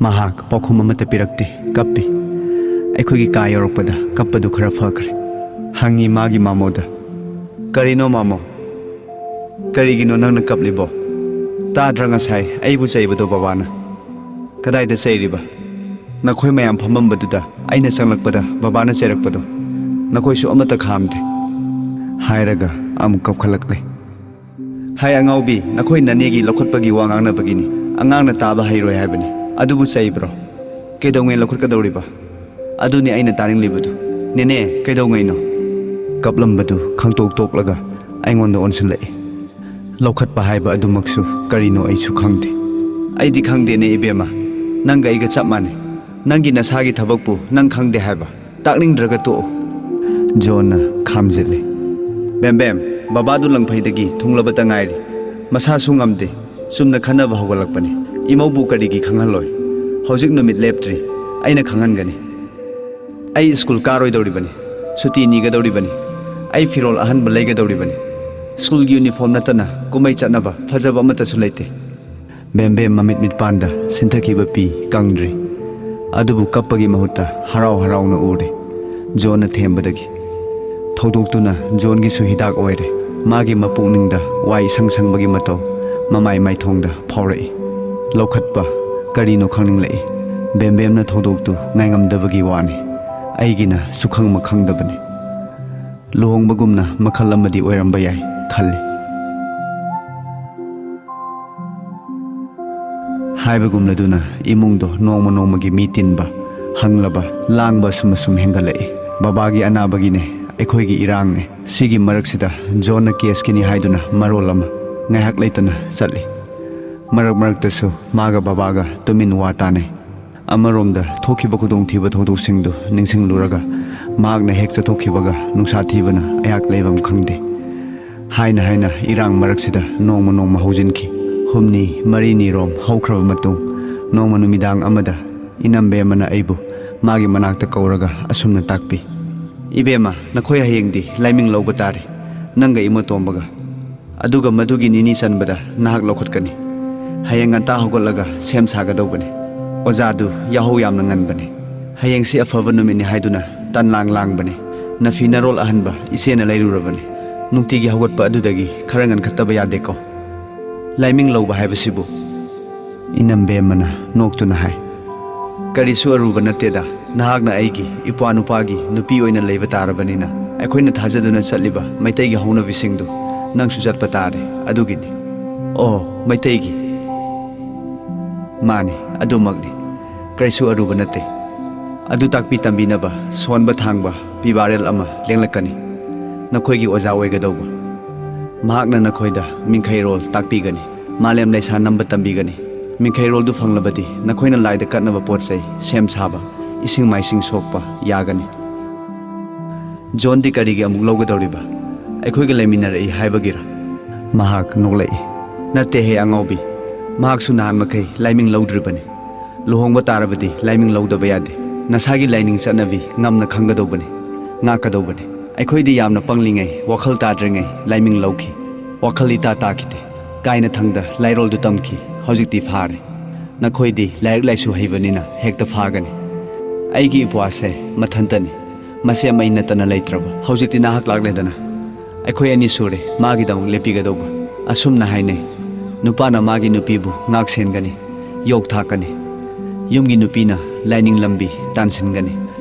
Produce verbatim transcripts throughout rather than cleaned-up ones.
ꯃꯍꯥꯛ ꯄꯥꯎꯈꯨꯝ ꯑꯃꯠꯇ ꯄꯤꯔꯛꯇꯦ꯫ ꯀꯞꯄꯤ꯫ ꯑꯩꯈꯣꯏꯒꯤ ꯀꯥ ꯌꯧꯔꯛꯄꯗ ꯀꯞꯄꯗꯨ ꯈꯔ ꯐꯈ꯭ꯔꯦ꯫ ꯍꯪꯉꯤ ꯃꯥꯒꯤ ꯃꯥꯃꯣꯗ, "ꯀꯔꯤꯅꯣ ꯃꯥꯃꯣ? ꯀꯔꯤꯒꯤꯅꯣ ꯅꯪꯅ ꯀꯞꯂꯤꯕꯣ? ꯇꯥꯗ꯭ꯔꯥ ꯉꯁꯥꯏ ꯑꯩꯕꯨ ꯆꯩꯕꯗꯣ ꯕꯕꯥꯅ? ꯀꯗꯥꯏꯗ ꯆꯩꯔꯤꯕ? ꯅꯈꯣꯏ ꯃꯌꯥꯝ ꯐꯝꯃꯝꯕꯗꯨꯗ ꯑꯩꯅ ꯆꯪꯂꯛꯄꯗ ꯕꯕꯥꯅ ꯆꯩꯔꯛꯄꯗꯣ ꯅꯈꯣꯏꯁꯨ ꯑꯃꯠꯇ ꯈꯥꯝꯗꯦ," ꯍꯥꯏꯔꯒ ꯑꯃꯨꯛ ꯀꯞꯈꯠꯂꯛꯂꯦ꯫ "ꯍꯥꯏ ꯑꯉꯥꯎꯕꯤ, ꯅꯈꯣꯏ ꯅꯅꯦꯒꯤ ꯂꯧꯈꯠꯄꯒꯤ ꯋꯥ ꯉꯥꯡꯅꯕꯒꯤꯅꯤ꯫ ꯑꯉꯥꯡꯅ ꯇꯥꯕ ꯍꯩꯔꯣꯏ ꯍꯥꯏꯕꯅꯤ꯫ ꯑꯗꯨꯕꯨ ꯆꯩꯕ꯭ꯔꯣ? ꯀꯩꯗꯧꯉꯩ ꯂꯧꯈꯠꯀꯗꯧꯔꯤꯕ? ꯑꯗꯨꯅꯤ ꯑꯩꯅ ꯇꯥꯅꯤꯡꯂꯤꯕꯗꯨ꯫ ꯅꯦꯅꯦ, ꯀꯩꯗꯧꯉꯩꯅꯣ?" ꯀꯞꯂꯝꯕꯗꯨ ꯈꯪꯇꯣꯛ ꯇꯣꯛꯂꯒ ꯑꯩꯉꯣꯟꯗ ꯑꯣꯟꯁꯤꯜꯂꯛꯏ꯫ ꯂꯧꯈꯠꯄ ꯍꯥꯏꯕ ꯑꯗꯨꯃꯛꯁꯨ ꯀꯔꯤꯅꯣ ꯑꯩꯁꯨ ꯈꯪꯗꯦ꯫ "ꯑꯩꯗꯤ ꯈꯪꯗꯦꯅꯦ ꯏꯕꯦꯝꯃ, ꯅꯪꯒ ꯑꯩꯒ ꯆꯞ ꯃꯥꯟꯅꯩ꯫ ꯅꯪꯒꯤ ꯅꯁꯥꯒꯤ ꯊꯕꯛꯄꯨ ꯅꯪ ꯈꯪꯗꯦ ꯍꯥꯏꯕ? ꯇꯥꯛꯅꯤꯡꯗ꯭ꯔꯒ ꯇꯣꯛꯎ," ꯖꯣꯟꯅ ꯈꯥꯝꯖꯤꯜꯂꯤ꯫ "ꯕꯦꯝꯕꯦꯝ, ꯕꯕꯥꯗꯨ ꯂꯪꯐꯩꯗꯒꯤ ꯊꯨꯡꯂꯕꯇ ꯉꯥꯏꯔꯤ꯫ ꯃꯁꯥꯁꯨ ꯉꯝꯗꯦ꯫ ꯆꯨꯝꯅ ꯈꯟꯅꯕ ꯍꯧꯒꯠꯂꯛꯄꯅꯤ꯫ ꯏꯃꯧꯕꯨ ꯀꯔꯤꯒꯤ ꯈꯪꯍꯜꯂꯣꯏ? ꯍꯧꯖꯤꯛ ꯅꯨꯃꯤꯠ ꯂꯦꯞꯇ꯭ꯔꯤ꯫ ꯑꯩꯅ ꯈꯪꯍꯟꯒꯅꯤ꯫ ꯑꯩ ꯁ꯭ꯀꯨꯜ ꯀꯥꯔꯣꯏꯗꯧꯔꯤꯕꯅꯤ꯫ ꯁꯨꯇꯤ ꯅꯤꯒꯗꯧꯔꯤꯕꯅꯤ꯫ ꯑꯩ ꯐꯤꯔꯣꯜ ꯑꯍꯟꯕ ꯂꯩꯒꯗꯧꯔꯤꯕꯅꯤ꯫ ꯁ꯭ꯀꯨꯜꯒꯤ ꯌꯨꯅꯤꯐꯣꯔꯝ ꯅꯠꯇꯅ ꯀꯨꯝꯍꯩ ꯆꯠꯅꯕ ꯐꯖꯕ ꯑꯃꯠꯇꯁꯨ ꯂꯩꯇꯦ꯫" ꯕꯦꯝꯕꯦꯝ ꯃꯃꯤꯠ ꯃꯤꯠꯄꯥꯟꯗ ꯁꯤꯟꯊꯈꯤꯕ ꯄꯤ ꯀꯪꯗ꯭ꯔꯤ꯫ ꯑꯗꯨꯕꯨ ꯀꯞꯄꯒꯤ ꯃꯍꯨꯠꯇ ꯍꯔꯥꯎ ꯍꯔꯥꯎꯅ ꯎꯔꯦ꯫ ꯖꯣꯟꯅ ꯊꯦꯝꯕꯗꯒꯤ꯫ ꯊꯧꯗꯣꯛꯇꯨꯅ ꯖꯣꯟꯒꯤꯁꯨ ꯍꯤꯗꯥꯛ ꯑꯣꯏꯔꯦ꯫ ꯃꯥꯒꯤ ꯃꯄꯨꯛꯅꯤꯡꯗ ꯋꯥꯏ ꯏꯁꯪ ꯁꯪꯕꯒꯤ ꯃꯇꯧ ꯃꯃꯥꯏ ꯃꯥꯏꯊꯣꯡꯗ ꯐꯥꯎꯔꯛꯏ꯫ ꯂꯧꯈꯠꯄ ꯀꯔꯤꯅꯣ ꯈꯪꯅꯤꯡꯂꯛꯏ꯫ ꯕꯦꯝꯕꯦꯝꯅ ꯊꯧꯗꯣꯛꯇꯨ ꯉꯥꯏꯉꯝꯗꯕꯒꯤ ꯋꯥꯅꯤ꯫ ꯑꯩꯒꯤꯅ ꯁꯨꯈꯪ ꯃꯈꯪꯗꯕꯅꯤ꯫ ꯂꯨꯍꯣꯡꯕꯒꯨꯝꯅ ꯃꯈꯜ ꯑꯃꯗꯤ ꯑꯣꯏꯔꯝꯕ ꯌꯥꯏ ꯈꯜꯂꯤ꯫ ꯍꯥꯏꯕꯒꯨꯝꯂꯗꯨꯅ ꯏꯃꯨꯡꯗꯣ ꯅꯣꯡꯃ ꯅꯣꯡꯃꯒꯤ ꯃꯤ ꯇꯤꯟꯕ, ꯍꯪꯂꯕ, ꯂꯥꯡꯕ ꯑꯁꯨꯝ ꯑꯁꯨꯝ ꯍꯦꯟꯒꯠꯂꯛꯏ꯫ ꯕꯕꯥꯒꯤ ꯑꯅꯥꯕꯒꯤꯅꯦ, ꯑꯩꯈꯣꯏꯒꯤ ꯏꯔꯥꯡꯅꯦ, ꯁꯤꯒꯤ ꯃꯔꯛꯁꯤꯗ ꯖꯣꯟꯅ ꯀꯦꯁꯀꯤꯅꯤ ꯍꯥꯏꯗꯨꯅ ꯃꯔꯣꯜ ꯑꯃ ꯉꯥꯏꯍꯥꯛ ꯂꯩꯇꯅ ꯆꯠꯂꯤ꯫ ꯃꯔꯛ ꯃꯔꯛꯇꯁꯨ ꯃꯥꯒ ꯕꯕꯥꯒ ꯇꯨꯃꯤꯟ ꯋꯥ ꯇꯥꯅꯩ꯫ ꯑꯃꯔꯣꯝꯗ ꯊꯣꯛꯈꯤꯕ ꯈꯨꯗꯣꯡꯊꯤꯕ ꯊꯧꯗꯣꯛꯁꯤꯡꯗꯨ ꯅꯤꯡꯁꯤꯡꯂꯨꯔꯒ ꯃꯍꯥꯛꯅ ꯍꯦꯛ ꯆꯠꯊꯣꯛꯈꯤꯕꯒ ꯅꯨꯡꯁꯥ ꯊꯤꯕꯅ ꯑꯩꯍꯥꯛ ꯂꯩꯐꯝ ꯈꯪꯗꯦ꯫ ꯍꯥꯏꯅ ꯍꯥꯏꯅ ꯏꯔꯥꯡ ꯃꯔꯛꯁꯤꯗ ꯅꯣꯡꯃ ꯅꯣꯡꯃ ꯍꯧꯖꯤꯟꯈꯤ꯫ ꯍꯨꯝꯅꯤ ꯃꯔꯤꯅꯤꯔꯣꯝ ꯍꯧꯈ꯭ꯔꯕ ꯃꯇꯨꯡ, ꯅꯣꯡꯃ ꯅꯨꯃꯤꯗꯥꯡ ꯑꯃꯗ ꯏꯅꯝꯕꯦꯝꯃꯅ ꯑꯩꯕꯨ ꯃꯥꯒꯤ ꯃꯅꯥꯛꯇ ꯀꯧꯔꯒ ꯑꯁꯨꯝꯅ ꯇꯥꯛꯄꯤ, "ꯏꯕꯦꯝꯃ, ꯅꯈꯣꯏ ꯍꯌꯦꯡꯗꯤ ꯂꯥꯏꯃꯤꯡ ꯂꯧꯕ ꯇꯥꯔꯦ, ꯅꯪꯒ ꯏꯃꯣꯇꯣꯝꯕꯒ꯫ ꯑꯗꯨꯒ ꯃꯗꯨꯒꯤ ꯅꯤꯅꯤ ꯆꯟꯕꯗ ꯅꯍꯥꯛ ꯂꯧꯈꯠꯀꯅꯤ꯫ ꯍꯌꯦꯡ ꯉꯟꯇꯥ ꯍꯧꯒꯠꯂꯒ ꯁꯦꯝ ꯁꯥꯒꯗꯧꯕꯅꯤ꯫" ꯑꯣꯖꯥꯗꯨ ꯌꯥꯍꯧ ꯌꯥꯝꯅ ꯉꯟꯕꯅꯤ꯫ ꯍꯌꯦꯡꯁꯤ ꯑꯐꯕ ꯅꯨꯃꯤꯠꯅꯤ ꯍꯥꯏꯗꯨꯅ ꯇꯟ ꯂꯥꯡ ꯂꯥꯡꯕꯅꯤ꯫ ꯅꯐꯤ ꯅꯔꯣꯜ ꯑꯍꯟꯕ ꯏꯆꯦꯅ ꯂꯩꯔꯨꯔꯕꯅꯤ꯫ ꯅꯨꯡꯇꯤꯒꯤ ꯍꯧꯒꯠꯄ ꯑꯗꯨꯗꯒꯤ ꯈꯔ ꯉꯟꯈꯠꯇꯕ ꯌꯥꯗꯦꯀꯣ꯫ ꯂꯥꯏꯃꯤꯡ ꯂꯧꯕ ꯍꯥꯏꯕꯁꯤꯕꯨ? ꯏꯅꯝꯕꯦꯝꯃꯅ ꯅꯣꯛꯇꯨꯅ ꯍꯥꯏ, "ꯀꯔꯤꯁꯨ ꯑꯔꯨꯕ ꯅꯠꯇꯦꯗ꯫ ꯅꯍꯥꯛꯅ ꯑꯩꯒꯤ ꯏꯄ꯭ꯋꯥ ꯅꯨꯄꯥꯒꯤ ꯅꯨꯄꯤ ꯑꯣꯏꯅ ꯂꯩꯕ ꯇꯥꯔꯕꯅꯤꯅ, ꯑꯩꯈꯣꯏꯅ ꯊꯥꯖꯗꯨꯅ ꯆꯠꯂꯤꯕ ꯃꯩꯇꯩꯒꯤ ꯍꯧꯅꯕꯤꯁꯤꯡꯗꯨ ꯅꯪꯁꯨ ꯆꯠꯄ ꯇꯥꯔꯦ꯫ ꯑꯗꯨꯒꯤꯅꯤ꯫" "ꯑꯣ, ꯃꯩꯇꯩꯒꯤ?" "ꯃꯥꯅꯤ, ꯑꯗꯨꯃꯛꯅꯤ꯫ ꯀꯔꯤꯁꯨ ꯑꯔꯨꯕ ꯅꯠꯇꯦ꯫ ꯑꯗꯨ ꯇꯥꯛꯄꯤ ꯇꯝꯕꯤꯅꯕ ꯁꯣꯟꯕ ꯊꯥꯡꯕ ꯄꯤꯕꯥꯔꯦꯜ ꯑꯃ ꯂꯦꯡꯂꯛꯀꯅꯤ꯫ ꯅꯈꯣꯏꯒꯤ ꯑꯣꯖꯥ ꯑꯣꯏꯒꯗꯧꯕ꯫ ꯃꯍꯥꯛꯅ ꯅꯈꯣꯏꯗ ꯃꯤꯡꯈꯩꯔꯣꯜ ꯇꯥꯛꯄꯤꯒꯅꯤ꯫ ꯃꯥꯂꯦꯝ ꯂꯩꯁꯥ ꯅꯝꯕ ꯇꯝꯕꯤꯒꯅꯤ꯫ ꯃꯤꯡꯈꯩꯔꯣꯜꯗꯨ ꯐꯪꯂꯕꯗꯤ ꯅꯈꯣꯏꯅ ꯂꯥꯏꯗ ꯀꯠꯅꯕ ꯄꯣꯠ ꯆꯩ ꯁꯦꯝ ꯁꯥꯕ, ꯏꯁꯤꯡ ꯃꯥꯏꯁꯤꯡ ꯁꯣꯛꯄ ꯌꯥꯒꯅꯤ꯫" "ꯖꯣꯟꯗꯤ ꯀꯔꯤꯒꯤ ꯑꯃꯨꯛ ꯂꯧꯒꯗꯧꯔꯤꯕ? ꯑꯩꯈꯣꯏꯒ ꯂꯩꯃꯤꯟꯅꯔꯛꯏ ꯍꯥꯏꯕꯒꯤꯔ?" ꯃꯍꯥꯛ ꯅꯣꯛꯂꯛꯏ꯫ "ꯅꯠꯇꯦꯍꯦ ꯑꯉꯥꯎꯕꯤ, ꯃꯍꯥꯛꯁꯨ ꯅꯍꯥꯟ ꯃꯈꯩ ꯂꯥꯏꯃꯤꯡ ꯂꯧꯗ꯭ꯔꯤꯕꯅꯤ꯫ ꯂꯨꯍꯣꯡꯕ ꯇꯥꯔꯕꯗꯤ ꯂꯥꯏꯃꯤꯡ ꯂꯧꯗꯕ ꯌꯥꯗꯦ꯫ ꯅꯁꯥꯒꯤ ꯂꯥꯏꯅꯤꯡ ꯆꯠꯅꯕꯤ ꯉꯝꯅ ꯈꯪꯒꯗꯧꯕꯅꯤ, ꯉꯥꯛꯀꯗꯧꯕꯅꯤ꯫ ꯑꯩꯈꯣꯏꯗꯤ ꯌꯥꯝꯅ ꯄꯪꯂꯤꯉꯩ, ꯋꯥꯈꯜ ꯇꯥꯗ꯭ꯔꯤꯉꯩ ꯂꯥꯏꯃꯤꯡ ꯂꯧꯈꯤ꯫ ꯋꯥꯈꯜ ꯏꯇꯥ ꯇꯥꯈꯤꯗꯦ꯫ ꯀꯥꯏꯅꯊꯪꯗ ꯂꯥꯏꯔꯣꯜꯗꯨ ꯇꯝꯈꯤ꯫ ꯍꯧꯖꯤꯛꯇꯤ ꯐꯥꯔꯦ꯫ ꯅꯈꯣꯏꯗꯤ ꯂꯥꯏꯔꯤꯛ ꯂꯥꯏꯁꯨ ꯍꯩꯕꯅꯤꯅ ꯍꯦꯛꯇ ꯐꯥꯒꯅꯤ꯫ ꯑꯩꯒꯤ ꯏꯄ꯭ꯋꯥꯁꯦ ꯃꯊꯟꯇꯅꯤ꯫ ꯃꯁꯦꯝ ꯑꯩ ꯅꯠꯇꯅ ꯂꯩꯇ꯭ꯔꯕ꯫ ꯍꯧꯖꯤꯛꯇꯤ ꯅꯍꯥꯛ ꯂꯥꯛꯂꯦꯗꯅ꯫ ꯑꯩꯈꯣꯏ ꯑꯅꯤ ꯁꯨꯔꯦ ꯃꯥꯒꯤꯗꯃꯛ ꯂꯦꯞꯄꯤꯒꯗꯧꯕ꯫ ꯑꯁꯨꯝꯅ ꯍꯥꯏꯅꯩ, ꯅꯨꯄꯥꯅ ꯃꯥꯒꯤ ꯅꯨꯄꯤꯕꯨ ꯉꯥꯛ ꯁꯦꯟꯒꯅꯤ, ꯌꯣꯛ ꯊꯥꯛꯀꯅꯤ꯫ ꯌꯨꯝꯒꯤ ꯅꯨꯄꯤꯅ ꯂꯥꯏꯅꯤꯡ ꯂꯝꯕꯤ ꯇꯥꯟꯁꯤꯟꯒꯅꯤ꯫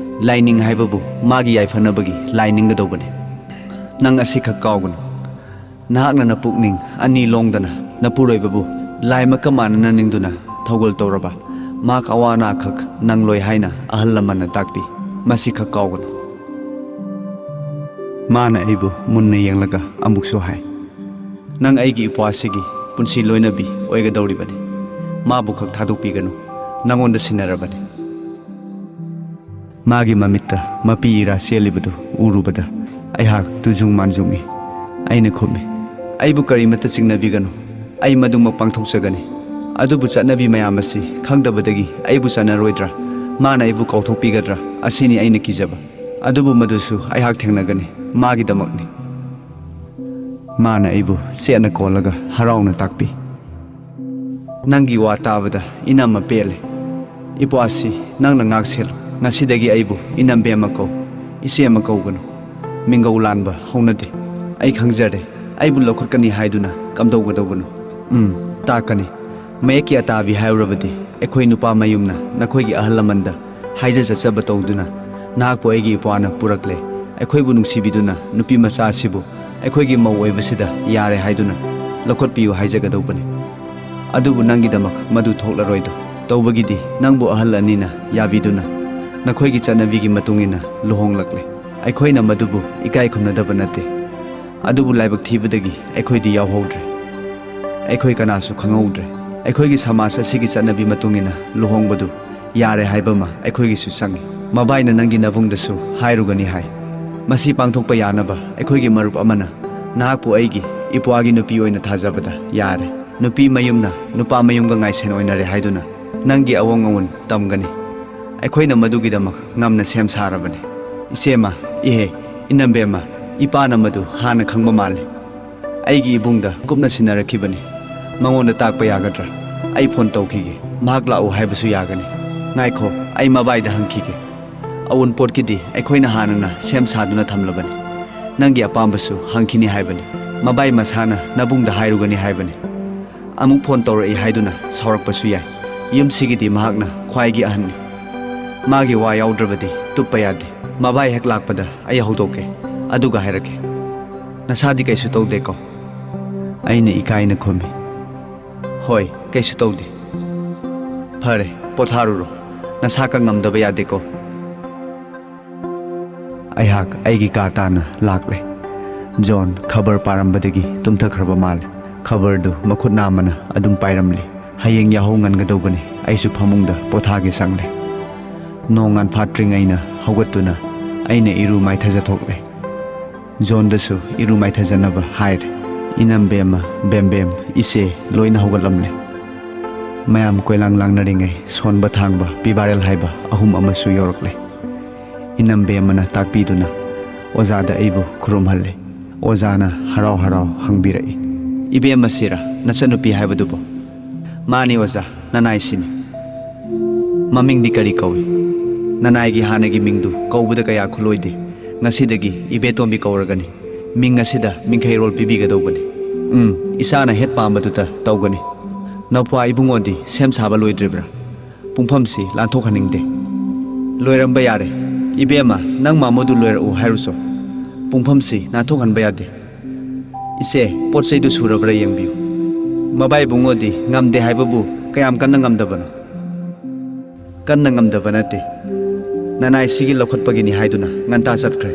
ꯂꯥꯏꯅꯤꯡ ꯍꯥꯏꯕꯕꯨ ꯃꯥꯒꯤ ꯌꯥꯏꯐꯅꯕꯒꯤ ꯂꯥꯏ ꯅꯤꯡꯒꯗꯧꯕꯅꯤ꯫ ꯅꯪ ꯑꯁꯤꯈꯛ ꯀꯥꯎꯒꯅꯨ꯫ ꯅꯍꯥꯛꯅ ꯅꯄꯨꯛꯅꯤꯡ ꯑꯅꯤ ꯂꯣꯡꯗꯅ ꯅꯄꯨꯔꯣꯏꯕꯕꯨ ꯂꯥꯏꯃꯛꯀ ꯃꯥꯟꯅꯅ ꯅꯤꯡꯗꯨꯅ ꯊꯧꯒꯜ ꯇꯧꯔꯕ꯫ ꯃꯍꯥꯛ ꯑꯋꯥ ꯑꯅꯥꯈꯛ ꯅꯪꯂꯣꯏ ꯍꯥꯏꯅ ꯑꯍꯜ ꯂꯃꯟꯅ ꯇꯥꯛꯄꯤ꯫ ꯃꯁꯤꯈꯛ ꯀꯥꯎꯒꯅꯨ꯫" ꯃꯥꯅ ꯑꯩꯕꯨ ꯃꯨꯟꯅ ꯌꯦꯡꯂꯒ ꯑꯃꯨꯛꯁꯨ ꯍꯥꯏ, "ꯅꯪ ꯑꯩꯒꯤ ꯏꯄ꯭ꯋꯥꯁꯤꯒꯤ ꯄꯨꯟꯁꯤ ꯂꯣꯏꯅꯕꯤ ꯑꯣꯏꯒꯗꯧꯔꯤꯕꯅꯤ꯫ ꯃꯥꯕꯨ ꯈꯛ ꯊꯥꯗꯣꯛꯄꯤꯒꯅꯨ꯫ ꯅꯪꯉꯣꯟꯗ ꯁꯤꯟꯅꯔꯕꯅꯤ꯫" ꯃꯥꯒꯤ ꯃꯃꯤꯠꯇ ꯃꯄꯤ ꯏꯔꯥ ꯆꯦꯜꯂꯤꯕꯗꯨ ꯎꯔꯨꯕꯗ ꯑꯩꯍꯥꯛ ꯇꯨꯖꯨꯡ ꯃꯥꯟꯖꯨꯡꯏ꯫ ꯑꯩꯅ ꯈꯨꯝꯃꯤ, "ꯑꯩꯕꯨ ꯀꯔꯤꯃꯠꯇ ꯆꯤꯡꯅꯕꯤꯒꯅꯨ꯫ ꯑꯩ ꯃꯗꯨꯃꯛ ꯄꯥꯡꯊꯣꯛꯆꯒꯅꯤ꯫ ꯑꯗꯨꯕꯨ ꯆꯠꯅꯕꯤ ꯃꯌꯥꯝ ꯑꯁꯤ ꯈꯪꯗꯕꯗꯒꯤ ꯑꯩꯕꯨ ꯆꯠꯅꯔꯣꯏꯗ꯭ꯔꯥ? ꯃꯥꯅ ꯑꯩꯕꯨ ꯀꯥꯎꯊꯣꯛꯄꯤꯒꯗ꯭ꯔꯥ? ꯑꯁꯤꯅꯤ ꯑꯩꯅ ꯀꯤꯖꯕ꯫ ꯑꯗꯨꯕꯨ ꯃꯗꯨꯁꯨ ꯑꯩꯍꯥꯛ ꯊꯦꯡꯅꯒꯅꯤ꯫ ꯃꯥꯒꯤꯗꯃꯛꯅꯤ꯫" ꯃꯥꯅ ꯑꯩꯕꯨ ꯆꯦꯠꯅ ꯀꯣꯜꯂꯒ ꯍꯔꯥꯎꯅ ꯇꯥꯛꯄꯤ꯫ "ꯅꯪꯒꯤ ꯋꯥ ꯇꯥꯕꯗ ꯏꯅꯝꯃ ꯄꯦꯜꯂꯦ꯫ ꯏꯄ꯭ꯋꯥꯁꯤ ꯅꯪꯅ ꯉꯥꯛ ꯁꯦꯜꯂꯨ꯫ ꯉꯁꯤꯗꯒꯤ ꯑꯩꯕꯨ ꯏꯅꯝꯕꯦꯝꯃ ꯀꯧ, ꯏꯆꯦ ꯑꯃ ꯀꯧꯒꯅꯨ꯫ ꯃꯤꯡꯒꯧ ꯂꯥꯟꯕ ꯍꯧꯅꯗꯦ꯫ ꯑꯩ ꯈꯪꯖꯔꯦ, ꯑꯩꯕꯨ ꯂꯧꯈꯠꯀꯅꯤ ꯍꯥꯏꯗꯨꯅ ꯀꯝꯗꯧꯒꯗꯧꯕꯅꯣ? ꯎꯝ, ꯇꯥꯛꯀꯅꯤ꯫ ꯃꯌꯦꯛꯀꯤ ꯑꯇꯥꯕꯤ ꯍꯥꯏꯔꯨꯔꯕꯗꯤ, ꯑꯩꯈꯣꯏ ꯅꯨꯄꯥ ꯃꯌꯨꯝꯅ ꯅꯈꯣꯏꯒꯤ ꯑꯍꯜ ꯂꯃꯟꯗ ꯍꯥꯏꯖ ꯆꯠꯆꯕ ꯇꯧꯗꯨꯅ, ꯅꯍꯥꯛꯄꯨ ꯑꯩꯒꯤ ꯏꯄ꯭ꯋꯥꯅ ꯄꯨꯔꯛꯂꯦ, ꯑꯩꯈꯣꯏꯕꯨ ꯅꯨꯡꯁꯤꯕꯤꯗꯨꯅ ꯅꯨꯄꯤ ꯃꯆꯥ ꯑꯁꯤꯕꯨ ꯑꯩꯈꯣꯏꯒꯤ ꯃꯧ ꯑꯣꯏꯕꯁꯤꯗ ꯌꯥꯔꯦ ꯍꯥꯏꯗꯨꯅ ꯂꯧꯈꯠꯄꯤꯌꯨ ꯍꯥꯏꯖꯒꯗꯧꯕꯅꯤ꯫ ꯑꯗꯨꯕꯨ ꯅꯪꯒꯤꯗꯃꯛ ꯃꯗꯨ ꯊꯣꯛꯂꯔꯣꯏꯗꯣ꯫ ꯇꯧꯕꯒꯤꯗꯤ ꯅꯪꯕꯨ ꯑꯍꯜ ꯑꯅꯤꯅ ꯌꯥꯕꯤꯗꯨꯅ ꯅꯈꯣꯏꯒꯤ ꯆꯠꯅꯕꯤꯒꯤ ꯃꯇꯨꯡ ꯏꯟꯅ ꯂꯨꯍꯣꯡꯂꯛꯂꯦ꯫ ꯑꯩꯈꯣꯏꯅ ꯃꯗꯨꯕꯨ ꯏꯀꯥꯏ ꯈꯨꯝꯅꯗꯕ ꯅꯠꯇꯦ꯫ ꯑꯗꯨꯕꯨ ꯂꯥꯏꯕꯛ ꯊꯤꯕꯗꯒꯤ ꯑꯩꯈꯣꯏꯗꯤ ꯌꯥꯎꯍꯧꯗ꯭ꯔꯦ꯫ ꯑꯩꯈꯣꯏ ꯀꯅꯥꯁꯨ ꯈꯪꯍꯧꯗ꯭ꯔꯦ꯫ ꯑꯩꯈꯣꯏꯒꯤ ꯁꯃꯥꯖ ꯑꯁꯤꯒꯤ ꯆꯠꯅꯕꯤ ꯃꯇꯨꯡ ꯏꯟꯅ ꯂꯨꯍꯣꯡꯕꯗꯨ ꯌꯥꯔꯦ ꯍꯥꯏꯕ ꯑꯃ ꯑꯩꯈꯣꯏꯒꯤꯁꯨ ꯆꯪꯏ꯫ ꯃꯕꯥꯏꯅ ꯅꯪꯒꯤ ꯅꯕꯨꯡꯗꯁꯨ ꯍꯥꯏꯔꯨꯒꯅꯤ ꯍꯥꯏ꯫ ꯃꯁꯤ ꯄꯥꯡꯊꯣꯛꯄ ꯌꯥꯅꯕ ꯑꯩꯈꯣꯏꯒꯤ ꯃꯔꯨꯞ ꯑꯃꯅ ꯅꯍꯥꯛꯄꯨ ꯑꯩꯒꯤ ꯏꯄ꯭ꯋꯥꯒꯤ ꯅꯨꯄꯤ ꯑꯣꯏꯅ ꯊꯥꯖꯕꯗ ꯌꯥꯔꯦ꯫ ꯅꯨꯄꯤ ꯃꯌꯨꯝꯅ ꯅꯨꯄꯥ ꯃꯌꯨꯝꯒ ꯉꯥꯏꯁꯦꯟ ꯑꯣꯏꯅꯔꯦ ꯍꯥꯏꯗꯨꯅ ꯅꯪꯒꯤ ꯑꯑꯣꯡ ꯑꯑꯣꯟ ꯇꯝꯒꯅꯤ꯫ ꯑꯩꯈꯣꯏꯅ ꯃꯗꯨꯒꯤꯗꯃꯛ ꯉꯝꯅ ꯁꯦꯝ ꯁꯥꯔꯕꯅꯤ꯫ ꯏꯆꯦꯃ, ꯏꯍꯦ, ꯏꯅꯝꯕꯦꯝꯃ, ꯏꯄꯥꯅ ꯃꯗꯨ ꯍꯥꯟꯅ ꯈꯪꯕ ꯃꯥꯜꯂꯤ꯫ ꯑꯩꯒꯤ ꯏꯕꯨꯡꯗ ꯀꯨꯞꯅ ꯁꯤꯟꯅꯔꯛꯈꯤꯕꯅꯤ꯫ ꯃꯉꯣꯟꯗ ꯇꯥꯛꯄ ꯌꯥꯒꯗ꯭ꯔꯥ? ꯑꯩ ꯐꯣꯟ ꯇꯧꯈꯤꯒꯦ꯫ ꯃꯍꯥꯛ ꯂꯥꯛꯎ ꯍꯥꯏꯕꯁꯨ ꯌꯥꯒꯅꯤ꯫ ꯉꯥꯏꯈꯣ, ꯑꯩ ꯃꯕꯥꯏꯗ ꯍꯪꯈꯤꯒꯦ꯫ ꯑꯋꯨꯟꯄꯣꯠꯀꯤꯗꯤ ꯑꯩꯈꯣꯏꯅ ꯍꯥꯟꯅꯅ ꯁꯦꯝ ꯁꯥꯗꯨꯅ ꯊꯝꯂꯕꯅꯤ꯫ ꯅꯪꯒꯤ ꯑꯄꯥꯝꯕꯁꯨ ꯍꯪꯈꯤꯅꯤ ꯍꯥꯏꯕꯅꯤ꯫ ꯃꯕꯥꯏ ꯃꯁꯥꯅ ꯅꯕꯨꯡꯗ ꯍꯥꯏꯔꯨꯒꯅꯤ ꯍꯥꯏꯕꯅꯤ꯫ ꯑꯃꯨꯛ ꯐꯣꯟ ꯇꯧꯔꯛꯏ ꯍꯥꯏꯗꯨꯅ ꯁꯥꯎꯔꯛꯄꯁꯨ ꯌꯥꯏ꯫ ꯌꯨꯝꯁꯤꯒꯤꯗꯤ ꯃꯍꯥꯛꯅ ꯈ꯭ꯋꯥꯏꯒꯤ ꯑꯍꯟꯅꯤ꯫ ꯃꯥꯒꯤ ꯋꯥ ꯌꯥꯎꯗ꯭ꯔꯕꯗꯤ ꯇꯨꯞꯄ ꯌꯥꯗꯦ꯫ ꯃꯕꯥꯏ ꯍꯦꯛ ꯂꯥꯛꯄꯗ ꯑꯩ ꯍꯧꯗꯣꯛꯀꯦ, ꯑꯗꯨꯒ ꯍꯥꯏꯔꯛꯀꯦ꯫ ꯅꯁꯥꯗꯤ ꯀꯩꯁꯨ ꯇꯧꯗꯦꯀꯣ? ꯑꯩꯅ ꯏꯀꯥꯏꯅ ꯈꯨꯝꯃꯤ꯫ ꯍꯣꯏ, ꯀꯩꯁꯨ ꯇꯧꯗꯦ꯫ ꯐꯔꯦ, ꯄꯣꯊꯥꯔꯨꯔꯣ꯫ ꯅꯁꯥ ꯀ ꯉꯝꯗꯕ ꯌꯥꯗꯦꯀꯣ꯫ ꯑꯩꯍꯥꯛ ꯑꯩꯒꯤ ꯀꯥ ꯇꯥꯅ ꯂꯥꯛꯂꯦ꯫ ꯖꯣꯟ ꯈꯕꯔ ꯄꯥꯔꯝꯕꯗꯒꯤ ꯇꯨꯝꯊꯈ꯭ꯔꯕ ꯃꯥꯜꯂꯦ꯫ ꯈꯕꯔꯗꯨ ꯃꯈꯨꯠ ꯅꯥꯝꯃꯅ ꯑꯗꯨꯝ ꯄꯥꯏꯔꯝꯂꯤ꯫ ꯍꯌꯦꯡ ꯌꯥꯍꯧ ꯉꯟꯒꯗꯧꯕꯅꯤ꯫ ꯑꯩꯁꯨ ꯐꯃꯨꯡꯗ ꯄꯣꯊꯥꯒꯦ ꯆꯪꯂꯦ꯫ ꯅꯣꯡ ꯉꯥꯟꯐꯥꯠꯇ꯭ꯔꯤꯉꯩꯅ ꯍꯧꯒꯠꯇꯨꯅ ꯑꯩꯅ ꯏꯔꯨ ꯃꯥꯏꯊꯖꯊꯣꯛꯂꯦ꯫ ꯖꯣꯟꯗꯁꯨ ꯏꯔꯨ ꯃꯥꯏꯊꯖꯅꯕ ꯍꯥꯏꯔꯦ꯫ ꯏꯅꯝꯕꯦꯝꯃ, ꯕꯦꯝꯕꯦꯝ, ꯏꯆꯦ ꯂꯣꯏꯅ ꯍꯧꯒꯠꯂꯝꯂꯦ꯫ ꯃꯌꯥꯝ ꯀꯣꯏꯂꯥꯡ ꯂꯥꯡꯅꯔꯤꯉꯩ ꯁꯣꯟꯕ ꯊꯥꯡꯕ ꯄꯤꯕꯥꯔꯦꯜ ꯍꯥꯏꯕ ꯑꯍꯨꯝ ꯑꯃꯁꯨ ꯌꯧꯔꯛꯂꯦ꯫ ꯏꯅꯝꯕꯦꯝꯃꯅ ꯇꯥꯛꯄꯤꯗꯨꯅ ꯑꯣꯖꯥꯗ ꯑꯩꯕꯨ ꯈꯨꯔꯨꯝꯍꯜꯂꯤ꯫ ꯑꯣꯖꯥꯅ ꯍꯔꯥꯎ ꯍꯔꯥꯎ ꯍꯪꯕꯤꯔꯛꯏ, "ꯏꯕꯦꯝꯃꯁꯤꯔ ꯅꯆꯟꯅꯨꯄꯤ ꯍꯥꯏꯕꯗꯨꯕꯣ?" "ꯃꯥꯅꯤ ꯑꯣꯖꯥ, ꯅꯅꯥꯏꯁꯤꯅꯤ꯫" ꯃꯃꯤꯡꯗꯤ ꯀꯔꯤ ꯀꯧꯏ? ꯅꯅꯥꯏꯒꯤ ꯍꯥꯟꯅꯒꯤ ꯃꯤꯡꯗꯨ ꯀꯧꯕꯗ ꯀꯌꯥ ꯈꯨꯂꯣꯏꯗꯦ꯫ ꯉꯁꯤꯗꯒꯤ ꯏꯕꯦꯇꯣꯝꯕꯤ ꯀꯧꯔꯒꯅꯤ꯫ ꯃꯤꯡ ꯑꯁꯤꯗ ꯃꯤꯡꯈꯩꯔꯣꯜ ꯄꯤꯕꯤꯒꯗꯧꯕꯅꯤ꯫ ꯎꯝ, ꯏꯆꯥꯅ ꯍꯦꯛ ꯄꯥꯝꯕꯗꯨꯗ ꯇꯧꯒꯅꯤ꯫ ꯅꯧꯄ꯭ꯋꯥ ꯏꯕꯨꯡꯉꯣꯗꯤ ꯁꯦꯝ ꯁꯥꯕ ꯂꯣꯏꯗ꯭ꯔꯤꯕ꯭ꯔꯥ? ꯄꯨꯡꯐꯝꯁꯤ ꯂꯥꯟꯊꯣꯛꯍꯟꯅꯤꯡꯗꯦ꯫ ꯂꯣꯏꯔꯝꯕ ꯌꯥꯔꯦ꯫ ꯏꯕꯦꯝꯃ, ꯅꯪ ꯃꯥꯃꯣꯗꯨ ꯂꯣꯏꯔꯛꯎ ꯍꯥꯏꯔꯨꯆꯣ꯫ ꯄꯨꯡꯐꯝꯁꯤ ꯅꯥꯟꯊꯣꯛꯍꯟꯕ ꯌꯥꯗꯦ꯫ ꯏꯆꯦ, ꯄꯣꯠ ꯆꯩꯗꯨ ꯁꯨꯔꯕ꯭ꯔꯥ ꯌꯦꯡꯕꯤꯌꯨ꯫ ꯃꯕꯥꯏ ꯏꯕꯨꯡꯉꯣꯗꯤ ꯉꯝꯗꯦ ꯍꯥꯏꯕꯕꯨ ꯀꯌꯥꯝ ꯀꯟꯅ ꯉꯝꯗꯕꯅꯣ? ꯀꯟꯅ ꯉꯝꯗꯕ ꯅꯠꯇꯦ꯫ ꯅꯅꯥꯏꯁꯤꯒꯤ ꯂꯧꯈꯠꯄꯒꯤꯅꯤ ꯍꯥꯏꯗꯨꯅ ꯉꯟꯇꯥ ꯆꯠꯈ꯭ꯔꯦ꯫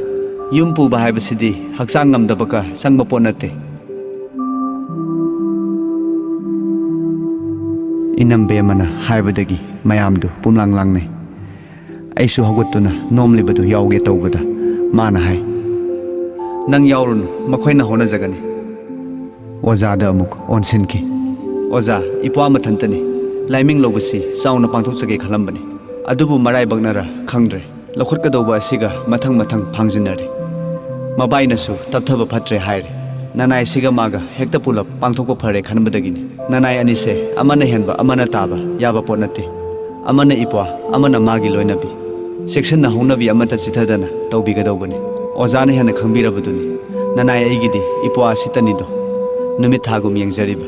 ꯌꯨꯝ ꯄꯨꯕ ꯍꯥꯏꯕꯁꯤꯗꯤ ꯍꯛꯆꯥꯡ ꯉꯝꯗꯕꯒ ꯆꯪꯕ ꯄꯣꯠ ꯅꯠꯇꯦ꯫ ꯏꯅꯝꯕꯦꯝꯃꯅ ꯍꯥꯏꯕꯗꯒꯤ ꯃꯌꯥꯝꯗꯨ ꯄꯨꯝꯂꯥꯡ ꯂꯥꯡꯅꯩ꯫ ꯑꯩꯁꯨ ꯍꯧꯒꯠꯇꯨꯅ ꯅꯣꯝꯂꯤꯕꯗꯨ ꯌꯥꯎꯒꯦ ꯇꯧꯕꯗ ꯃꯥꯅ ꯍꯥꯏ, "ꯅꯪ ꯌꯥꯎꯔꯨꯅꯨ, ꯃꯈꯣꯏꯅ ꯍꯣꯠꯅꯖꯒꯅꯤ꯫" ꯑꯣꯖꯥꯗ ꯑꯃꯨꯛ ꯑꯣꯟꯁꯤꯟꯈꯤ꯫ "ꯑꯣꯖꯥ, ꯏꯄ꯭ꯋꯥ ꯃꯊꯟꯇꯅꯤ꯫ ꯂꯥꯏꯃꯤꯡ ꯂꯧꯕꯁꯤ ꯆꯥꯎꯅ ꯄꯥꯡꯊꯣꯛꯆꯒꯦ ꯈꯜꯂꯝꯕꯅꯤ꯫ ꯑꯗꯨꯕꯨ ꯃꯔꯥꯏꯕꯛꯅꯔ ꯈꯪꯗ꯭ꯔꯦ, ꯂꯧꯈꯠꯀꯗꯧꯕ ꯑꯁꯤꯒ ꯃꯊꯪ ꯃꯊꯪ ꯐꯥꯡꯖꯤꯟꯅꯔꯦ꯫ ꯃꯕꯥꯏꯅꯁꯨ ꯇꯞꯊꯕ ꯐꯠꯇ꯭ꯔꯦ ꯍꯥꯏꯔꯦ꯫ ꯅꯅꯥꯏꯁꯤꯒ ꯃꯥꯒ ꯍꯦꯛꯇ ꯄꯨꯂꯞ ꯄꯥꯡꯊꯣꯛꯄ ꯐꯔꯦ ꯈꯟꯕꯗꯒꯤꯅꯤ꯫ ꯅꯅꯥꯏ ꯑꯅꯤꯁꯦ ꯑꯃꯅ ꯍꯦꯟꯕ ꯑꯃꯅ ꯇꯥꯕ ꯌꯥꯕ ꯄꯣꯠ ꯅꯠꯇꯦ꯫ ꯑꯃꯅ ꯏꯄ꯭ꯋꯥ, ꯑꯃꯅ ꯃꯥꯒꯤ ꯂꯣꯏꯅꯕꯤ꯫ ꯆꯦꯛꯁꯤꯟꯅ ꯍꯧꯅꯕꯤ ꯑꯃꯠꯇ ꯆꯤꯊꯗꯅ ꯇꯧꯕꯤꯒꯗꯧꯕꯅꯤ꯫ ꯑꯣꯖꯥꯅ ꯍꯦꯟꯅ ꯈꯪꯕꯤꯔꯕꯗꯨꯅꯤ꯫ ꯅꯅꯥꯏ ꯑꯩꯒꯤꯗꯤ ꯏꯄ꯭ꯋꯥ ꯑꯁꯤꯇꯅꯤꯗꯣ, ꯅꯨꯃꯤꯠ ꯊꯥꯒꯨꯝ ꯌꯦꯡꯖꯔꯤꯕ꯫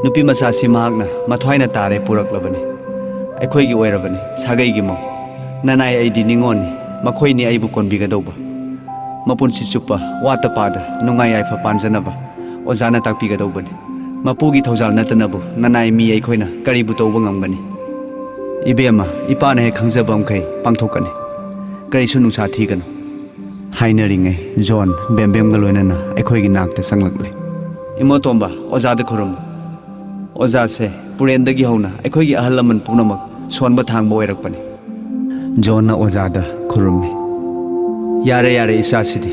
ꯅꯨꯄꯤ ꯃꯆꯥꯁꯤ ꯃꯍꯥꯛꯅ ꯃꯊ꯭ꯋꯥꯏꯅ ꯇꯥꯔꯦ ꯄꯨꯔꯛꯂꯕꯅꯤ꯫ ꯑꯩꯈꯣꯏꯒꯤ ꯑꯣꯏꯔꯕꯅꯤ, ꯁꯥꯒꯩꯒꯤ ꯃꯧ꯫ ꯅꯅꯥꯏ ꯑꯩꯗꯤ ꯅꯤꯉꯣꯜꯅꯤ, ꯃꯈꯣꯏꯅꯤ ꯑꯩꯕꯨ ꯀꯣꯟꯕꯤꯒꯗꯧꯕ꯫ ꯃꯄꯨꯟꯁꯤ ꯆꯨꯞꯄ ꯋꯥꯠꯇ ꯄꯥꯗ ꯅꯨꯡꯉꯥꯏ ꯌꯥꯏꯐ ꯄꯥꯟꯖꯅꯕ ꯑꯣꯖꯥꯅ ꯇꯥꯛꯄꯤꯒꯗꯧꯕꯅꯤ꯫ ꯃꯄꯨꯒꯤ ꯊꯧꯖꯥꯜ ꯅꯠꯇꯅꯕꯨ ꯅꯅꯥꯏ ꯃꯤ ꯑꯩꯈꯣꯏꯅ ꯀꯔꯤꯕꯨ ꯇꯧꯕ ꯉꯝꯒꯅꯤ? ꯏꯕꯦꯝꯃ, ꯏꯄꯥꯅ ꯍꯦꯛ ꯈꯪꯖꯕ ꯃꯈꯩ ꯄꯥꯡꯊꯣꯛꯀꯅꯤ꯫ ꯀꯔꯤꯁꯨ ꯅꯨꯡꯁꯥ ꯊꯤꯒꯅꯨ꯫" ꯍꯥꯏꯅꯔꯤꯉꯩ ꯖꯣꯟ ꯕꯦꯝꯕꯦꯝꯒ ꯂꯣꯏꯅꯅ ꯑꯩꯈꯣꯏꯒꯤ ꯅꯥꯛꯇ ꯆꯪꯂꯛꯂꯦ꯫ "ꯏꯃꯣꯇꯣꯝꯕ, ꯑꯣꯖꯥꯗ ꯈꯨꯔꯨꯝꯃꯨ꯫ ꯑꯣꯖꯥꯁꯦ ꯄꯨꯔꯦꯟꯗꯒꯤ ꯍꯧꯅ ꯑꯩꯈꯣꯏꯒꯤ ꯑꯍꯜ ꯂꯃꯟ ꯄꯨꯝꯅꯃꯛ ꯁꯣꯟꯕ ꯊꯥꯡꯕ ꯑꯣꯏꯔꯛꯄꯅꯤ꯫" ꯖꯣꯟꯅ ꯑꯣꯖꯥꯗ ꯈꯨꯔꯨꯝꯃꯤ꯫ "ꯌꯥꯔꯦ, ꯌꯥꯔꯦ, ꯏꯆꯥꯁꯤꯗꯤ꯫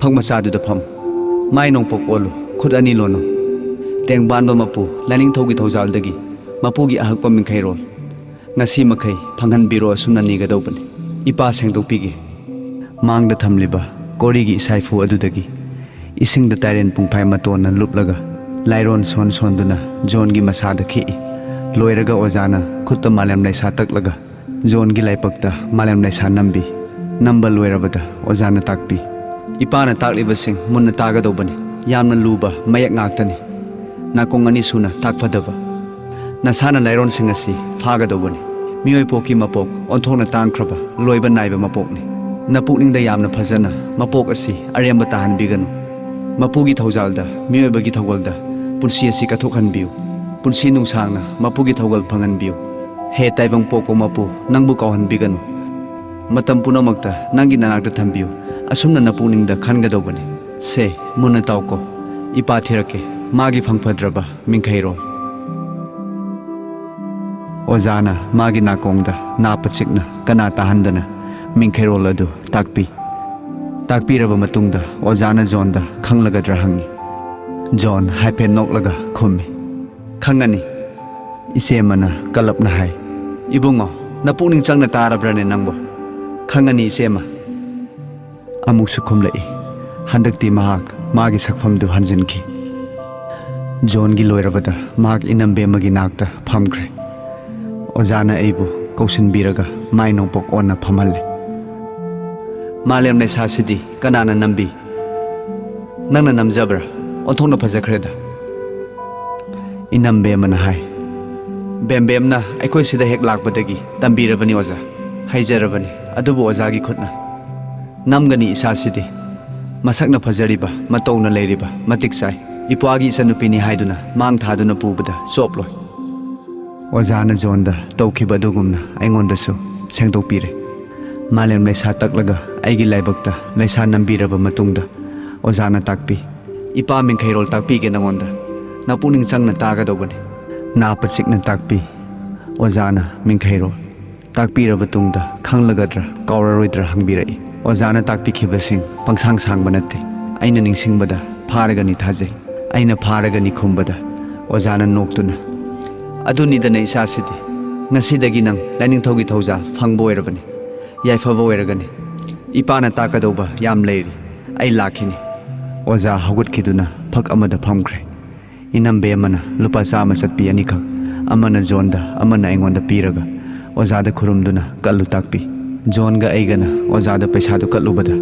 ꯐꯛ ꯃꯆꯥꯗꯨꯗ ꯐꯝ꯫ ꯃꯥꯏ ꯅꯣꯡꯄꯣꯛ ꯑꯣꯜꯂꯨ, ꯈꯨꯠ ꯑꯅꯤ ꯂꯣꯟꯅꯧ꯫ ꯇꯦꯡꯕꯥꯟꯕ ꯃꯄꯨ ꯂꯥꯏꯅꯤꯡꯊꯧꯒꯤ ꯊꯧꯖꯥꯜꯗꯒꯤ ꯃꯄꯨꯒꯤ ꯑꯍꯛꯄ ꯃꯤꯡꯈꯩꯔꯣꯜ ꯉꯁꯤ ꯃꯈꯩ ꯐꯪꯍꯟꯕꯤꯔꯣ ꯑꯁꯨꯝꯅ ꯅꯤꯒꯗꯧꯕꯅꯤ꯫ ꯏꯄꯥ ꯁꯦꯡꯗꯣꯛꯄꯤꯒꯦ꯫" ꯃꯥꯡꯗ ꯊꯝꯂꯤꯕ ꯀꯣꯔꯤꯒꯤ ꯏꯁꯥꯏꯐꯨ ꯑꯗꯨꯗꯒꯤ ꯏꯁꯤꯡꯗ ꯇꯥꯏꯔꯦꯟ ꯄꯨꯡꯐꯥꯏ ꯃꯇꯣꯟꯅ ꯂꯨꯞꯂꯒ ꯂꯥꯏꯔꯣꯟ ꯁꯣꯟ ꯁꯣꯟꯗꯨꯅ ꯖꯣꯟꯒꯤ ꯃꯁꯥꯗ ꯈꯤꯛꯏ꯫ ꯂꯣꯏꯔꯒ ꯑꯣꯖꯥꯅ ꯈꯨꯠꯇ ꯃꯥꯂꯦꯝ ꯂꯩꯁꯥ ꯇꯛꯂꯒ ꯖꯣꯟꯒꯤ ꯂꯥꯏꯕꯛꯇ ꯃꯥꯂꯦꯝ ꯂꯩꯁꯥ ꯅꯝꯕꯤ꯫ ꯅꯝꯕ ꯂꯣꯏꯔꯕꯗ ꯑꯣꯖꯥꯅ ꯇꯥꯛꯄꯤ, "ꯏꯄꯥꯅ ꯇꯥꯛꯂꯤꯕꯁꯤꯡ ꯃꯨꯟꯅ ꯇꯥꯒꯗꯧꯕꯅꯤ꯫ ꯌꯥꯝꯅ ꯂꯨꯕ ꯃꯌꯦꯛ ꯉꯥꯛꯇꯅꯤ꯫ ꯅꯥꯀꯣꯡ ꯑꯅꯤ ꯁꯨꯅ ꯇꯥꯛꯐꯗꯕ꯫ ꯅꯁꯥꯅ ꯂꯥꯏꯔꯣꯟꯁꯤꯡ ꯑꯁꯤ ꯐꯥꯒꯗꯧꯕꯅꯤ꯫ ꯃꯤꯑꯣꯏ ꯄꯣꯛꯀꯤ ꯃꯄꯣꯛ ꯑꯣꯟꯊꯣꯛꯅ ꯇꯥꯡꯈ꯭ꯔꯕ, ꯂꯣꯏꯕ ꯅꯥꯏꯕ ꯃꯄꯣꯛꯅꯤ꯫ ꯅꯄꯨꯛꯅꯤꯡꯗ ꯌꯥꯝꯅ ꯐꯖꯅ ꯃꯄꯣꯛ ꯑꯁꯤ ꯑꯔꯦꯝꯕ ꯇꯥꯍꯟꯕꯤꯒꯅꯨ꯫ ꯃꯄꯨꯒꯤ ꯊꯧꯖꯥꯜꯗ, ꯃꯤꯑꯣꯏꯕꯒꯤ ꯊꯧꯒꯜꯗ ꯄꯨꯟꯁꯤ ꯑꯁꯤ ꯀꯠꯊꯣꯛꯍꯟꯕꯤꯌꯨ꯫ ꯄꯨꯟꯁꯤ ꯅꯨꯡꯁꯥꯡꯅ ꯃꯄꯨꯒꯤ ꯊꯧꯒꯜ ꯐꯪꯍꯟꯕꯤꯌꯨ꯫ ꯍꯦ ꯇꯥꯏꯕꯪ ꯄꯣꯛꯄ ꯃꯄꯨ, ꯅꯪꯕꯨ ꯀꯥꯎꯍꯟꯕꯤꯒꯅꯨ꯫ ꯃꯇꯝ ꯄꯨꯝꯅꯃꯛꯇ ꯅꯪꯒꯤ ꯅꯅꯥꯛꯇ ꯊꯝꯕꯤꯌꯨ꯫ ꯑꯁꯨꯝꯅ ꯅꯄꯨꯛꯅꯤꯡꯗ ꯈꯟꯒꯗꯧꯕꯅꯤ꯫ ꯁꯦ, ꯃꯨꯟꯅ ꯇꯥꯎꯀꯣ꯫ ꯏꯄꯥ ꯊꯤꯔꯛꯀꯦ, ꯃꯥꯒꯤ ꯐꯪꯐꯗ꯭ꯔꯕ ꯃꯤꯡꯈꯩꯔꯣꯜ꯫" ꯑꯣꯖꯥꯅ ꯃꯥꯒꯤ ꯅꯥꯀꯣꯡꯗ ꯅꯥ ꯄꯆꯤꯛꯅ ꯀꯅꯥ ꯇꯥꯍꯟꯗꯅ ꯃꯤꯡꯈꯩꯔꯣꯜ ꯑꯗꯨ ꯇꯥꯛꯄꯤ꯫ ꯇꯥꯛꯄꯤꯔꯕ ꯃꯇꯨꯡꯗ ꯑꯣꯖꯥꯅ ꯖꯣꯟꯗ ꯈꯪꯂꯒꯗ꯭ꯔꯥ ꯍꯪꯉꯤ꯫ ꯖꯣꯟ ꯍꯥꯏꯐꯦꯠ ꯅꯣꯛꯂꯒ ꯈꯨꯝꯃꯤ, "ꯈꯪꯒꯅꯤ, ꯏꯆꯦꯃꯅ ꯀꯂꯞꯅ ꯍꯥꯏ꯫" "ꯏꯕꯨꯡꯉꯣ, ꯅꯄꯨꯛꯅꯤꯡ ꯆꯪꯅ ꯇꯥꯔꯕ꯭ꯔꯅꯦ ꯅꯪꯕꯣ?" "ꯈꯪꯒꯅꯤ, ꯏꯆꯦꯃ꯫" ꯑꯃꯨꯛꯁꯨ ꯈꯨꯝꯂꯛꯏ꯫ ꯍꯟꯗꯛꯇꯤ ꯃꯍꯥꯛ ꯃꯥꯒꯤ ꯁꯛꯐꯝꯗꯨ ꯍꯟꯖꯤꯟꯈꯤ꯫ ꯖꯣꯟꯒꯤ ꯂꯣꯏꯔꯕꯗ ꯃꯍꯥꯛ ꯏꯅꯝꯕꯦꯝꯃꯒꯤ ꯅꯥꯛꯇ ꯐꯝꯈ꯭ꯔꯦ꯫ ꯑꯣꯖꯥꯅ ꯑꯩꯕꯨ ꯀꯧꯁꯤꯟꯕꯤꯔꯒ ꯃꯥꯏ ꯅꯣꯡꯄꯣꯛ ꯑꯣꯟꯅ ꯐꯝꯍꯜꯂꯦ꯫ "ꯃꯥꯂꯦꯝ ꯂꯩꯁꯥꯁꯤꯗꯤ ꯀꯅꯥꯅ ꯅꯝꯕꯤ? ꯅꯪꯅ ꯅꯝꯖꯕ꯭ꯔꯥ? ꯑꯣꯟꯊꯣꯛꯅ ꯐꯖꯈ꯭ꯔꯦꯗ꯫" ꯏꯅꯝꯕꯦꯝꯃꯅ ꯍꯥꯏ꯫ "ꯕꯦꯝꯕꯦꯝꯅ ꯑꯩꯈꯣꯏ ꯁꯤꯗ ꯍꯦꯛ ꯂꯥꯛꯄꯗꯒꯤ ꯇꯝꯕꯤꯔꯕꯅꯤ ꯑꯣꯖꯥ꯫ ꯍꯩꯖꯔꯕꯅꯤ, ꯑꯗꯨꯕꯨ ꯑꯣꯖꯥꯒꯤ ꯈꯨꯠꯅ ꯅꯝꯒꯅꯤ ꯏꯁꯥꯁꯤꯗꯤ꯫ ꯃꯁꯛꯅ ꯐꯖꯔꯤꯕ, ꯃꯇꯧꯅ ꯂꯩꯔꯤꯕ, ꯃꯇꯤꯛ ꯆꯥꯏ꯫ ꯏꯄ꯭ꯋꯥꯒꯤ ꯏꯆꯟꯅꯨꯄꯤꯅꯤ ꯍꯥꯏꯗꯨꯅ ꯃꯥꯡ ꯊꯥꯗꯨꯅ ꯄꯨꯕꯗ ꯆꯣꯞꯂꯣꯏ꯫" ꯑꯣꯖꯥꯅ ꯖꯣꯟꯗ ꯇꯧꯈꯤꯕ ꯑꯗꯨꯒꯨꯝꯅ ꯑꯩꯉꯣꯟꯗꯁꯨ ꯁꯦꯡꯗꯣꯛꯄꯤꯔꯦ꯫ ꯃꯥꯂꯦꯝ ꯂꯩꯁꯥ ꯇꯛꯂꯒ ꯑꯩꯒꯤ ꯂꯥꯏꯕꯛꯇ ꯂꯩꯁꯥ ꯅꯝꯕꯤꯔꯕ ꯃꯇꯨꯡꯗ ꯑꯣꯖꯥꯅ ꯇꯥꯛꯄꯤ, "ꯏꯄꯥ ꯃꯤꯡꯈꯩꯔꯣꯜ ꯇꯥꯛꯄꯤꯒꯦ ꯅꯉꯣꯟꯗ꯫ ꯅꯄꯨꯛꯅꯤꯡ ꯆꯪꯅ ꯇꯥꯒꯗꯧꯕꯅꯤ꯫" ꯅꯥ ꯄꯆꯤꯛꯅ ꯇꯥꯛꯄꯤ꯫ ꯑꯣꯖꯥꯅ ꯃꯤꯡꯈꯩꯔꯣꯜ ꯇꯥꯛꯄꯤꯔꯕ ꯇꯨꯡꯗ ꯈꯪꯂꯒꯗ꯭ꯔꯥ ꯀꯥꯎꯔꯔꯣꯏꯗ꯭ꯔꯥ ꯍꯪꯕꯤꯔꯛꯏ꯫ ꯑꯣꯖꯥꯅ ꯇꯥꯛꯄꯤꯈꯤꯕꯁꯤꯡ ꯄꯪꯁꯥꯡ ꯁꯥꯡꯕ ꯅꯠꯇꯦ꯫ ꯑꯩꯅ ꯅꯤꯡꯁꯤꯡꯕꯗ ꯐꯥꯔꯒꯅꯤ ꯊꯥꯖꯩ꯫ ꯑꯩꯅ ꯐꯥꯔꯒꯅꯤ ꯈꯨꯝꯕꯗ ꯑꯣꯖꯥꯅ ꯅꯣꯛꯇꯨꯅ, "ꯑꯗꯨꯅꯤꯗꯅ ꯏꯆꯥꯁꯤꯗꯤ꯫ ꯉꯁꯤꯗꯒꯤ ꯅꯪ ꯂꯥꯏꯅꯤꯡꯊꯧꯒꯤ ꯊꯧꯖꯥꯜ ꯐꯪꯕ ꯑꯣꯏꯔꯕꯅꯤ꯫ ꯌꯥꯏꯐꯕ ꯑꯣꯏꯔꯒꯅꯤ꯫ ꯏꯄꯥꯅ ꯇꯥꯛꯀꯗꯧꯕ ꯌꯥꯝ ꯂꯩꯔꯤ꯫ ꯑꯩ ꯂꯥꯛꯈꯤꯅꯤ꯫" ꯑꯣꯖꯥ ꯍꯧꯒꯠꯈꯤꯗꯨꯅ ꯐꯛ ꯑꯃꯗ ꯐꯝꯈ꯭ꯔꯦ꯫ ꯏꯅꯝꯕꯦꯝꯃꯅ ꯂꯨꯄꯥ ꯆꯥꯝꯃ ꯆꯠꯄꯤ ꯑꯅꯤꯈꯛ ꯑꯃꯅ ꯖꯣꯟꯗ, ꯑꯃꯅ ꯑꯩꯉꯣꯟꯗ ꯄꯤꯔꯒ ꯑꯣꯖꯥꯗ ꯈꯨꯔꯨꯝꯗꯨꯅ ꯀꯠꯂꯨ ꯇꯥꯛꯄꯤ꯫ ꯖꯣꯟꯒ ꯑꯩꯒꯅ ꯑꯣꯖꯥꯗ ꯄꯩꯁꯥꯗꯨ ꯀꯠꯂꯨꯕꯗ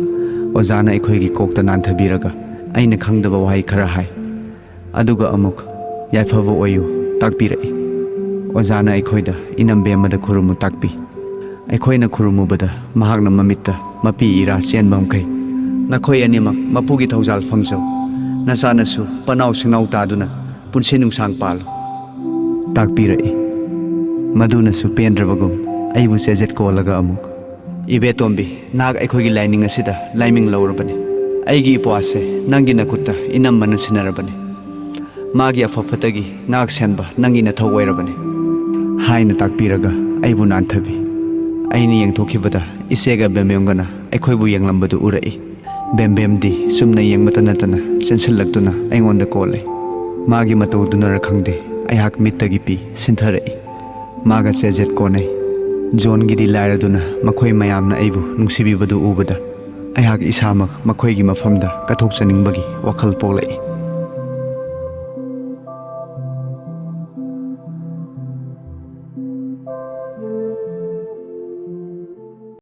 ꯑꯣꯖꯥꯅ ꯑꯩꯈꯣꯏꯒꯤ ꯀꯣꯛꯇ ꯅꯥꯟꯊꯕꯤꯔꯒ ꯑꯩꯅ ꯈꯪꯗꯕ ꯋꯥꯍꯩ ꯈꯔ ꯍꯥꯏ꯫ ꯑꯗꯨꯒ ꯑꯃꯨꯛ "ꯌꯥꯏꯐꯕ ꯑꯣꯏꯌꯨ" ꯇꯥꯛꯄꯤꯔꯛꯏ꯫ ꯑꯣꯖꯥꯅ ꯑꯩꯈꯣꯏꯗ "ꯏꯅꯝꯕꯦꯝꯃꯗ ꯈꯨꯔꯨꯝꯃꯨ" ꯇꯥꯛꯄꯤ꯫ ꯑꯩꯈꯣꯏꯅ ꯈꯨꯔꯨꯝꯃꯨꯕꯗ ꯃꯍꯥꯛꯅ ꯃꯃꯤꯠꯇ ꯃꯄꯤ ꯏꯔꯥ ꯆꯦꯟꯕ ꯃꯈꯩ "ꯅꯈꯣꯏ ꯑꯅꯤꯃꯛ ꯃꯄꯨꯒꯤ ꯊꯧꯖꯥꯜ ꯐꯪꯖꯧ꯫ ꯅꯆꯥꯅꯁꯨ ꯄꯅꯥꯎ ꯁꯤꯡꯅꯥꯎ ꯇꯥꯗꯨꯅ ꯄꯨꯟꯁꯤ ꯅꯨꯡꯁꯥꯡ ꯄꯥꯜꯂꯨ" ꯇꯥꯛꯄꯤꯔꯛꯏ꯫ ꯃꯗꯨꯅꯁꯨ ꯄꯦꯟꯗ꯭ꯔꯕꯒꯨꯝ ꯑꯩꯕꯨ ꯆꯦꯖꯦꯠ ꯀꯣꯜꯂꯒ ꯑꯃꯨꯛ "ꯏꯕꯦꯇꯣꯝꯕꯤ, ꯅꯍꯥꯛ ꯑꯩꯈꯣꯏꯒꯤ ꯂꯥꯏꯅꯤꯡ ꯑꯁꯤꯗ ꯂꯥꯏꯃꯤꯡ ꯂꯧꯔꯕꯅꯤ꯫ ꯑꯩꯒꯤ ꯏꯄ꯭ꯋꯥꯁꯦ ꯅꯪꯒꯤ ꯅꯈꯨꯠꯇ ꯏꯅꯝꯃꯅ ꯁꯤꯟꯅꯔꯕꯅꯤ꯫ ꯃꯥꯒꯤ ꯑꯐ ꯐꯠꯇꯒꯤ ꯉꯥꯛ ꯁꯦꯟꯕ ꯅꯪꯒꯤ ꯅꯊꯧ ꯑꯣꯏꯔꯕꯅꯤ" ꯍꯥꯏꯅ ꯇꯥꯛꯄꯤꯔꯒ ꯑꯩꯕꯨ ꯅꯥꯟꯊꯕꯤ꯫ ꯑꯩꯅ ꯌꯦꯡꯊꯣꯛꯈꯤꯕꯗ ꯏꯆꯦꯒ ꯕꯦꯝꯕꯦꯝꯒꯅ ꯑꯩꯈꯣꯏꯕꯨ ꯌꯦꯡꯂꯝꯕꯗꯨ ꯎꯔꯛꯏ꯫ ꯕꯦꯝꯕꯦꯝꯗꯤ ꯆꯨꯝꯅ ꯌꯦꯡꯕꯇ ꯅꯠꯇꯅ ꯆꯦꯟꯁꯤꯜꯂꯛꯇꯨꯅ ꯑꯩꯉꯣꯟꯗ ꯀꯣꯜꯂꯦ꯫ ꯃꯥꯒꯤ ꯃꯇꯧꯗꯨꯅꯔ ꯈꯪꯗꯦ, ꯑꯩꯍꯥꯛ ꯃꯤꯠꯇꯒꯤ ꯄꯤ ꯁꯤꯟꯊꯔꯛꯏ꯫ ꯃꯥꯒ ꯆꯦꯖꯦꯠ ꯀꯣꯟꯅꯩ꯫ ꯖꯣꯟꯒꯤꯗꯤ ꯂꯥꯏꯔꯗꯨꯅ ꯃꯈꯣꯏ ꯃꯌꯥꯝꯅ ꯑꯩꯕꯨ ꯅꯨꯡꯁꯤꯕꯤꯕꯗꯨ ꯎꯕꯗ ꯑꯩꯍꯥꯛ ꯏꯁꯥꯃꯛ ꯃꯈꯣꯏꯒꯤ ꯃꯐꯝꯗ ꯀꯠꯊꯣꯛꯆꯅꯤꯡꯕꯒꯤ ꯋꯥꯈꯜ ꯄꯣꯛꯂꯛꯏ꯫